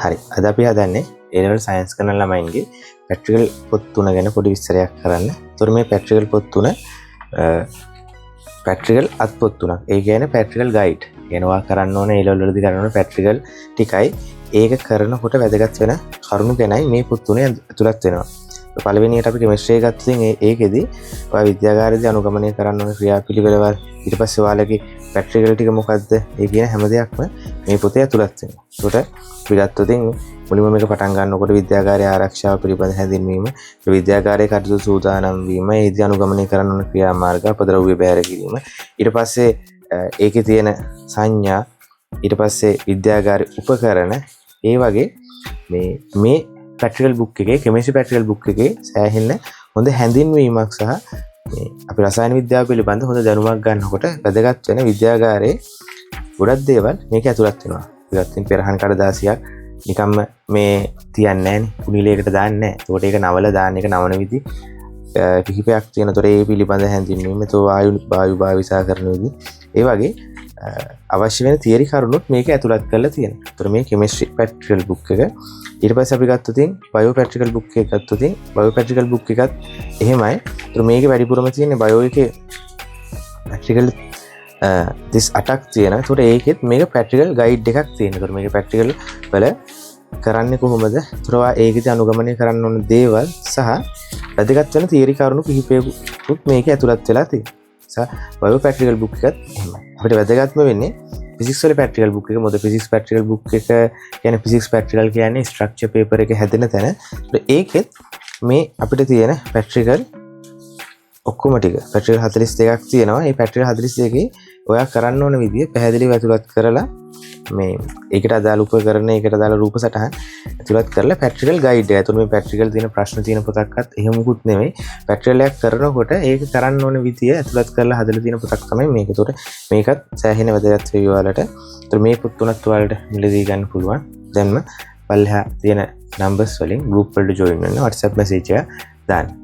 හරි, අද අපි හදන්නේ ඒ ලෙවල් සයන්ස් කරන ළමයින්ගේ ප්‍රැක්ටිකල් පොත් තුන ගැන පොඩි විස්තරයක් කරන්න. ඒතර මේ ප්‍රැක්ටිකල් පොත් තුන ප්‍රැක්ටිකල් අත්පොත් තුනක්. ඒ කියන්නේ ප්‍රැක්ටිකල් ගයිඩ්. කියනවා කරන්න ඕන ඒ ලෙවල් වලදී කරන්න ඕන ප්‍රැක්ටිකල් ටිකයි. ඒක කරනකොට වැදගත් වෙන කරුණු ගැනයි මේ පොත් තුනේ ඇතුළත් වෙනවා. පළවෙනියට අපි කෙමිස්ට්‍රි එක ගත්තොත් ඒකෙදි ඔයා විද්‍යාගාරයේදී අනුගමනය කරන්න ඕන ක්‍රියාපිළිවෙළවල්, ඊට පස්සේ ඔයාලගේ ප්‍රැක්ටිකල් ටික මොකද්ද, ඒ කියන හැම දෙයක්ම මේ පොතේ ඇතුළත් වෙනවා. ඒකට අපි ගත්තොත් මුලින්ම මේක පටන් ගන්නකොට විද්‍යාගාරයේ ආරක්ෂාව පිළිබඳ හැඳින්වීම, විද්‍යාගාරයේ කටයුතු සූදානම් වීම, ඒදී අනුගමනය කරන්න ඕන ක්‍රියාමාර්ග, අපද්‍රව්‍ය බැහැර කිරීම, ඊට පස්සේ ඒකේ තියෙන සංඥා, ඊට පස්සේ විද්‍යාගාරයේ උපකරණ, ඒ වගේ මේ මේ ප්‍රැක්ටිකල් බුක් එකේ, කෙමිස්ට්‍රි ප්‍රැක්ටිකල් බුක් එකේ සෑහෙන හොඳ හැඳින්වීමක් සහ මේ අපි රසායන විද්‍යාව පිළිබඳ හොඳ දැනුමක් ගන්නකොට වැදගත් වෙන විද්‍යාගාරයේ ගොඩක් දේවල් මේක ඇතුළත් වෙනවා. අපි ගත්තොත් පෙරහන් කඩදාසියක් නිකම්ම මේ තියන්නේ නෑනේ, කුණිලයකට දාන්නේ නෑ. ඒකට ඒක නවල දාන්න, එක නවන විදි කිහිපයක් තියෙන. ඒතොර ඒ පිළිබඳ හැඳින්වීම, ඒතොර වායු භාවිතා කරන විදි, ඒ වගේ අවශ්‍ය වෙන තියරි කරුණුත් මේක ඇතුළත් කරලා තියෙනවා. ඒතොර මේ කෙමිස්ට්‍රි ප්‍රැක්ටිකල් බුක් එක. ඊට පස්සේ අපි ගත්තොත් බයෝ ප්‍රැක්ටිකල් බුක් එක ගත්තොත් බයෝ ප්‍රැක්ටිකල් බුක් එකත් එහෙමයි. ඒතොර මේකේ වැඩිපුරම තියෙන්නේ බයෝ එකේ ප්‍රැක්ටිකල් 38ක් තියෙනවා. ඒතොර ඒකෙත් මේක ප්‍රැක්ටිකල් ගයිඩ් එකක් තියෙනවා. ඒතොර මේක ප්‍රැක්ටිකල් වල කරන්නේ කොහොමද? ඒතොර ඔයා ඒකෙදි අනුගමනය කරන්න ඕන දේවල් සහ වැදගත් වෙන තියරි කරුණු කිහිපයකුත් මේකේ ඇතුළත් වෙලා තියෙනවා. සහ බයෝ ප්‍රැක්ටිකල් බුක් එකත් එහෙමයි. අපිට වැදගත්ම වෙන්නේ ෆිසික්ස් වල ප්‍රැක්ටිකල් බුක් එක. මොකද ෆිසික්ස් ප්‍රැක්ටිකල් බුක් එක කියන්නේ ෆිසික්ස් ප්‍රැක්ටිකල් කියන්නේ ස්ට්‍රක්චර් පේපර් එක හැදෙන තැන. ඒකෙත් මේ අපිට තියෙන ප්‍රැක්ටිකල් ඔක්කොම ටික ප්‍රැක්ටිකල් 42ක් තියෙනවා. මේ ප්‍රැක්ටිකල් 42 ඔයා කරන්න ඕන විදිය පැහැදිලිව ඇතුළත් කරලා මේ ඒකට අදාළ උපකරණ, ඒකට අදාළ රූප සටහන් ඇතුළත් කරලා ප්‍රැක්ටිකල් ගයිඩ් එක. ඇතුළේ මේ ප්‍රැක්ටිකල් තියෙන ප්‍රශ්න තියෙන පොතක්වත් එහෙම මුකුත් නෙමෙයි. ප්‍රැක්ටිකල් එකක් කරනකොට ඒක කරන්න ඕන විදිය ඇතුළත් කරලා හදලා තියෙන පොතක් තමයි මේක. ඒතකොට මේකත් සෑහෙන වැදගත් වෙයි ඔයාලට. ඒතකොට මේ පොත් තුනත් ඔයාලට මිලදී ගන්න පුළුවන්. දැන්ම පල්ලෙහා තියෙන නම්බර්ස් වලින් ගෲප් වලට ජොයින් වෙන්න WhatsApp message එක දාන්න.